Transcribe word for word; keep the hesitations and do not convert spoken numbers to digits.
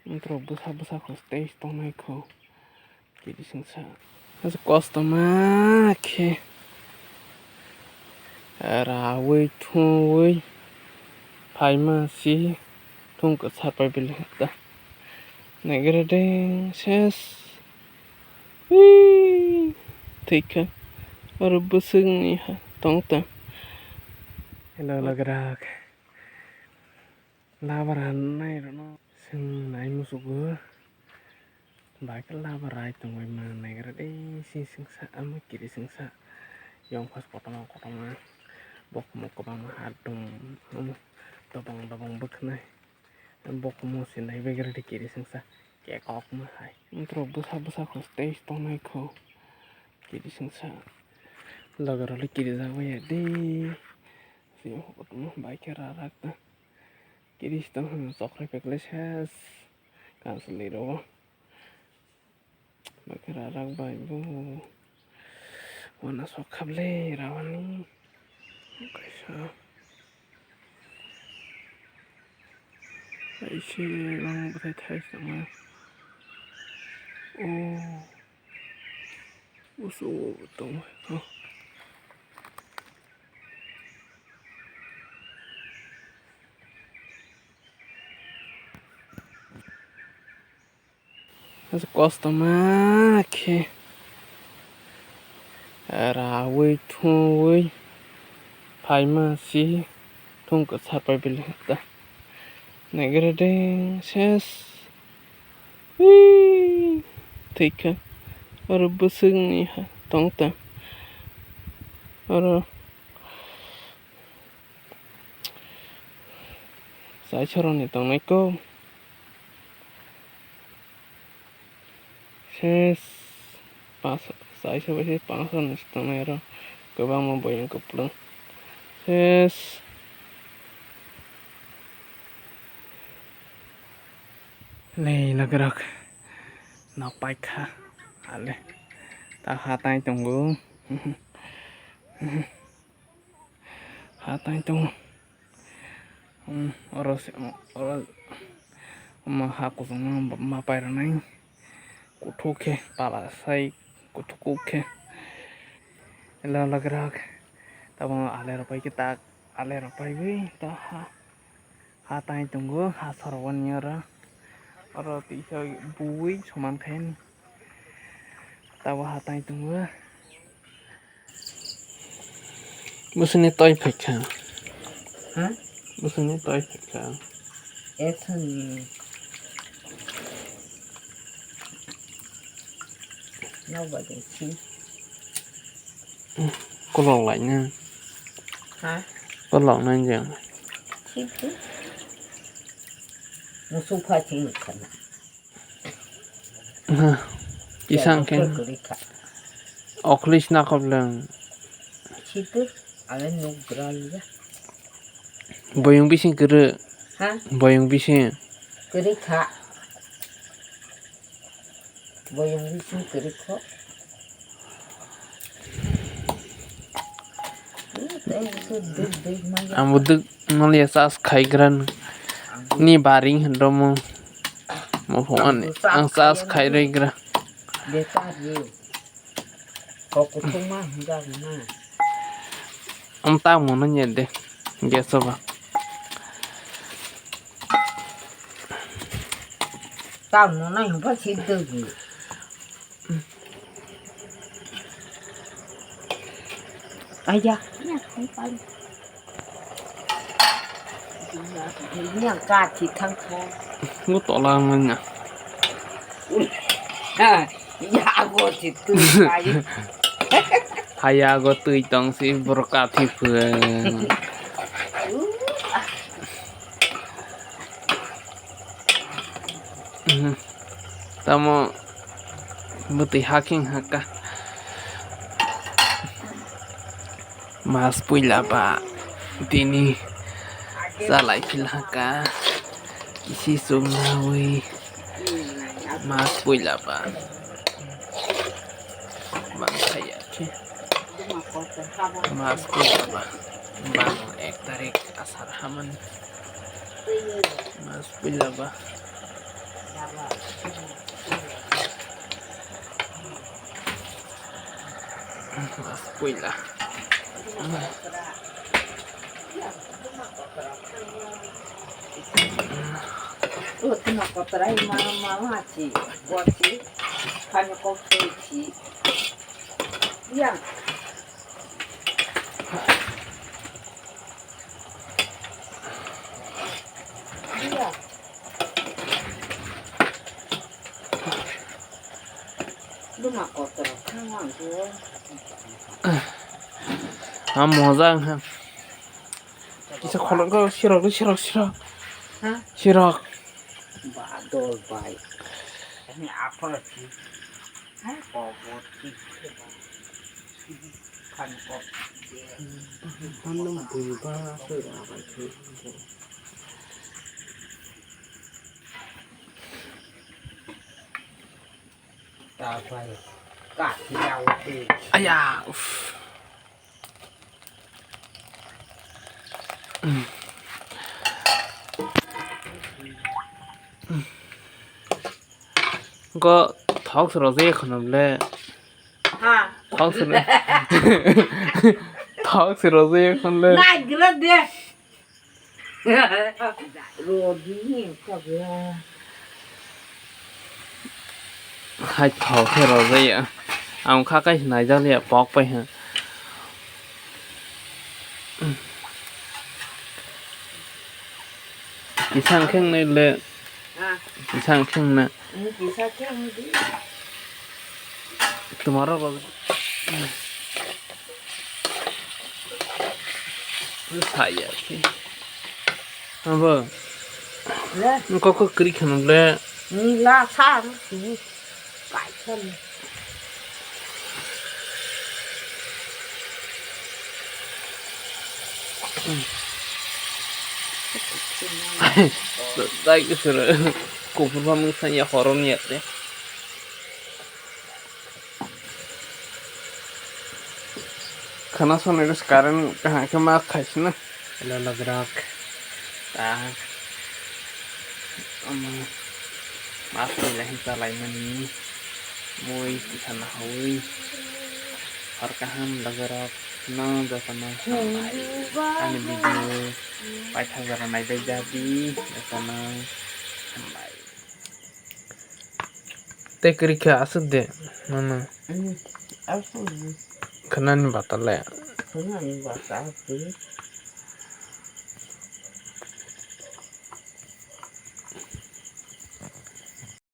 Wngtrok bwsa bwsa kho tei tongnai kho. Kiri singsa. Kosto ma khe rawi thungwi phaima si thung kwchar pai bili ta. Naigra deng ses. Ui, thikha. Oro bwswkni ha tong ta. Hello, lograk. Labar hannai rwno chwng nai musugo. Bai khe labar rai tongwi ma naigra dei, sing singsa, amo kiri singsa. Yong phas kotorma kotorma. Bokumo kwbangma ha dum, omo dobong dobong bwkhnai. Bokumo se nai begra de kiri singsa. Kekokma hai. Wngtrok bwsa bwsa kho tei tongnai kho. Kiri singsa. Logarok le kiri jagwi ya dei. Siyong kotorma bai khe rarak ta. Kiri sitong hwnwi chokrai pekle ses kansolwi rwo. Bakhe rarak bai bo wana sok khaple rawani kaisa. Kaisa lang bwthai thai tongma. O usu tongma. Kosto ma khe rawi thungwi phaima si thung kwchar pai bili ta. Naigra deng ses. Ui, thikha. Oro bwswkni ha tong ta. Oro Chaisorokni tongnai kho. Ses pas, chaisa bai se pansa ni tongnai oro kwbangma boyang kwplwng. Ses. Nei logirok nok paikha ale ta ha tai tongo. Ha tai tongo. Um, oro se, oro, omo ha kuchukma ma pai rwnai. Kuthuk khe pala sai kuthuk khe. Elo logirok. Tabuk ale rok pai khe tak ale rok paiwi ta ha. Ha tai tongo, ha sorok o ni oro. Oro tisa bui soman khe ni. Tabuk ha tai tongo. Bwswkni toi phaikha. Ha? Bwswkni toi phaikha. Esani. Nokbar de si. Kolok laina. Ha? Kolok nai jang. Situ. Musu pha ching khana. Ha. Kisang ken. Kwrwi kha. Okhlis na khobleng. Situ. Ale nuk gral ya. Boyong bising kwrwi. Ha? Boyong bising. Kwrwi kha. Boyong bising kwrwi kho. Ang bo duk noli ya sas khai gran ni baring hendo mo. Mo phone ang sas khai roi gra. Kok kuthung ma hwnjak na. Am ta mo no nye de. Gas ba. Ta mo na hwnba si de. Aya. Yang ka ti thang kho. Ngo tola nganya. Ha, ya go ti tu kai. Haya go twi tong si borok kathi phwng. Tamo bwtwi haking haka. Mas puila ba tini chalai philhaka kisi chumnawi mas puila ba bang khaya khe mas puila ba bang ek tarik asar hamani mas puila ba. Puila. Utina kotorai mama mama chi bochi kanya kok chi. Ya. Ya. Luma kotor thang ang tu. Ah, moja ang. Kisa khulok go, sirok, sirok, sirok. Ha? Sirok. Ba dol bai. Ini apa sih? Ha? Kobot sih. Kan kok. Ano buiba sih apa sih? Tapai. Kak, ya, oke. Aya, uff. Ko thok sero je khonam le. Ha. Thok sero. Thok sero je khon le. Nai gira de. Rodi ni ka ya. Hai thok sero je ya. Ang kha kai nai ja le pok pai ha. Kisang kheng nai le. Ah. Kisang kheng na. Ini kisah kheng di. Tomorrow ko. Saya ki. Abo. Le. Ko ko kri khang le. Ni la sa. Kaitham. Dai ke sura. Kupur pamung sanya horon ya te. Khana sonai rw current kaham khe ma khaisina. Hello logrok. Ta. Omo. Mas ni lahi chalai mani. Mui kisa nahawi. Hor kaham logrok. No jotono hambai. Ani video paithak jora naibai jadi. Jotono hambai. Tei kwrwi khe aswk de, mama. Hmm, aswk de. Khwnani bata le. Khwnani bata aswk.